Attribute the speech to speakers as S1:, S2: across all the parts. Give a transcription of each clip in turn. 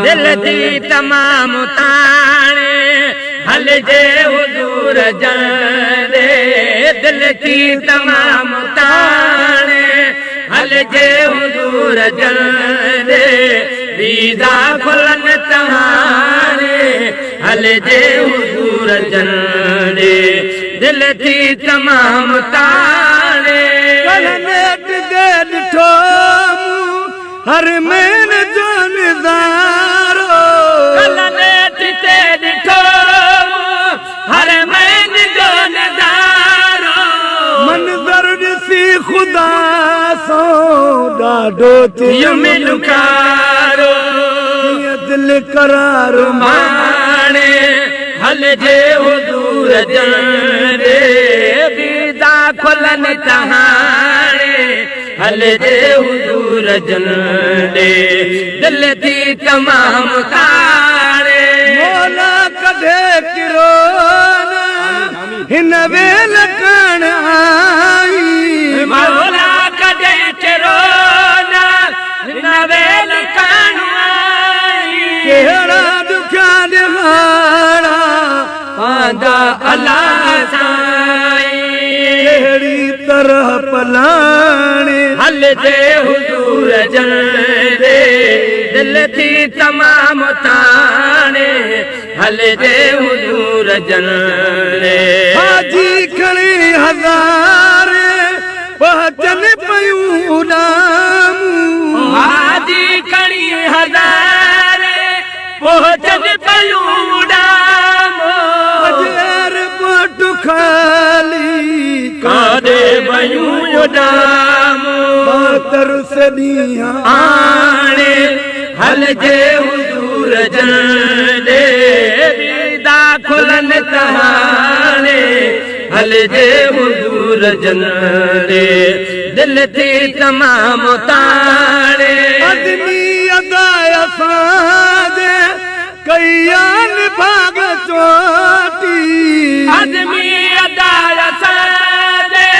S1: دل ٿي تمام تاڻي، هلجي حضور جن ڏي. دل ٿي تمام تاڻي، هلجي حضور جن ڏي. ويزا کلن ته هاڻي، هلجي حضور جن ڏي. دل ٿي تمام تاڻي.
S2: ڪلهه نيٽ تي ڏٺو مون هر مين جو نظارو.
S1: ڪلهه نيٽ تي ڏٺو مون هر مين جو نظارو.
S2: منظر ڏسي خدا سان ڏاڍو
S1: ٿيم ڏکارو.
S2: ڪيئن دل قرار
S1: ماڻي، هلجي حضور جن ڏي. ويزا کلن ته هاڻي، هلجي حضور جن ڏي. دل ٿي تمام تاڻي.
S2: مولا ڪڍي ڪرونا هن ويل ڪاڻ آئي.
S1: مولا ڪڍي ڪرونا هن ويل ڪاڻ آئي.
S2: ڪهڙا ڏکيا ڏهاڙا
S1: پاندا الله سائين.
S2: ڪهڙي طرح پلاڻي،
S1: هلجي حضور جن ڏي. دل ٿي تمام تاڻي، هلجي حضور جن ڏي.
S2: حاجي کڻي هزار پهچن پيون اڏامون.
S1: حاجي کڻي هزار پهچن پيون اڏامون.
S2: اڄ ايئرپورٽ خالي،
S1: ڪاڏي ويون اڏامون؟
S2: ترس ڏينهن
S1: آڻي، هلجي حضور جن ڏي. ويزا کلن ته هاڻي، هلجي حضور جن ڏي. دل ٿي تمام تاڻي.
S2: آدمي ادا اسان جي ڪئي آ نڀاڳ چوٽي.
S1: آدمي ادا اسان جي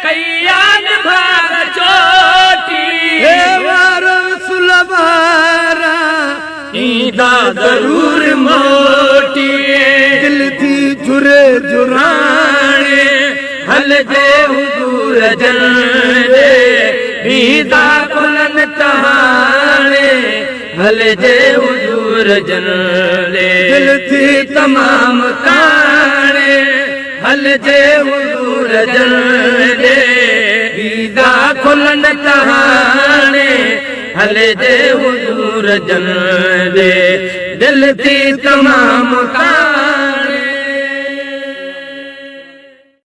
S1: ڪئي آ نڀاڳ چوٽي.
S2: هي وارث وارا
S1: ايندا ضرور موٽي.
S2: دل ٿي جهري جهراڻي،
S1: راڻي، هلجي حضور جن ڏي. ويزا کلن ته هاڻي، هلجي حضور جن ڏي.
S2: دل ٿي
S1: تمام تاڻي، هلجي حضور جن ڏي. ويزا کلن ته هاڻي، هلجي حضور جن ڏي. دل ٿي تمام